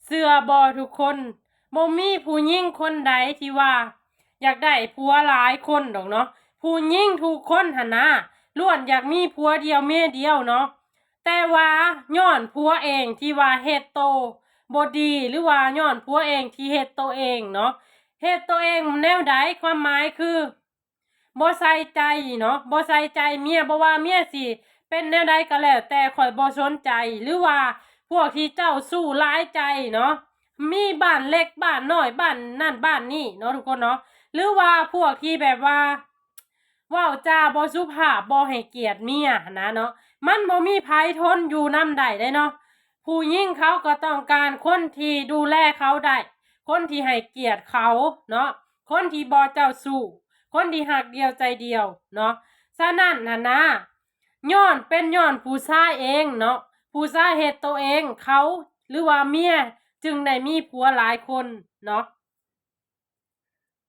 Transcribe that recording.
ເຊື່ອບໍ່ທຸກຄົນ? ບໍ່ມີຜູ້ຍິງຄົນໃດທີ່ວ່າຢາກໄດ້ຜົວຫຼາຍຄົນດອກເນາະ. ຜູ້ຍິງທຸກຄົນຫັ້ນນະ ລ້ວນຢາກມີຜົວດຽວເມຍດຽວເນາະ. ແຕ່ວ່າຍ້ອນຜົວເອງທີ່ວ່າເຮັດໂຕບໍ່ດີ ຫຼືວ່າຍ້ອນຜົວເອງທີ່ເຮັດໂຕເອງເນາະ. ເຮັດໂຕເອງແນວໃດ? ຄວາມໝາຍຄື ບໍ່ໃສ່ໃຈເນາະ, ບໍ່ໃສ່ໃຈເມຍ, ບໍ່ວ່າເມຍຊິເປັນແນວໃດກໍແລ້ວແຕ່ ຂ້ອຍບໍ່ສົນໃຈ. ຫຼືວ່າພວກທີ່ເຈົ້າຊູ້ຫຼາຍໃຈເນາະ, ມີບ້ານເລັກບ້ານນ້ອຍ ບ້ານນັ້ນບ້ານນີ້ເນາະທຸກຄົນເນາະ. ຫຼືວ່າພວກທີ່ແບບວ່າເວົ້າຈາບໍ່ສຸພາບ ບໍ່ໃຫ້ກຽດເມຍຫັ້ນນະເນາະ, ມັນບໍ່ມີໃຜທົນຢູ່ນຳໄດ້ເດ້ເນາະ. ຜູ້ຍິງເຂົາກໍຕ້ອງການຄົນທີ່ດູແລເຂົາໄດ້, ຄົນທີ່ໃຫ້ກຽດເຂົາເນາະ, ຄົນທີ່ບໍ່ເຈົ້າຊູ້, ຄົນທີ່ຮັກດຽວໃຈດຽວເນາະ. ສະນັ້ນຫັ້ນນະ ຍ້ອນ ເປັນຍ້ອນຜູ້ຊາຍເອງເນາະ, ຜູ້ຊາຍເຮັດໂຕເອງ, ເຂົາ ຫຼືວ່າເມຍຈຶ່ງໄດ້ມີຜົວຫຼາຍຄົນເນາະ.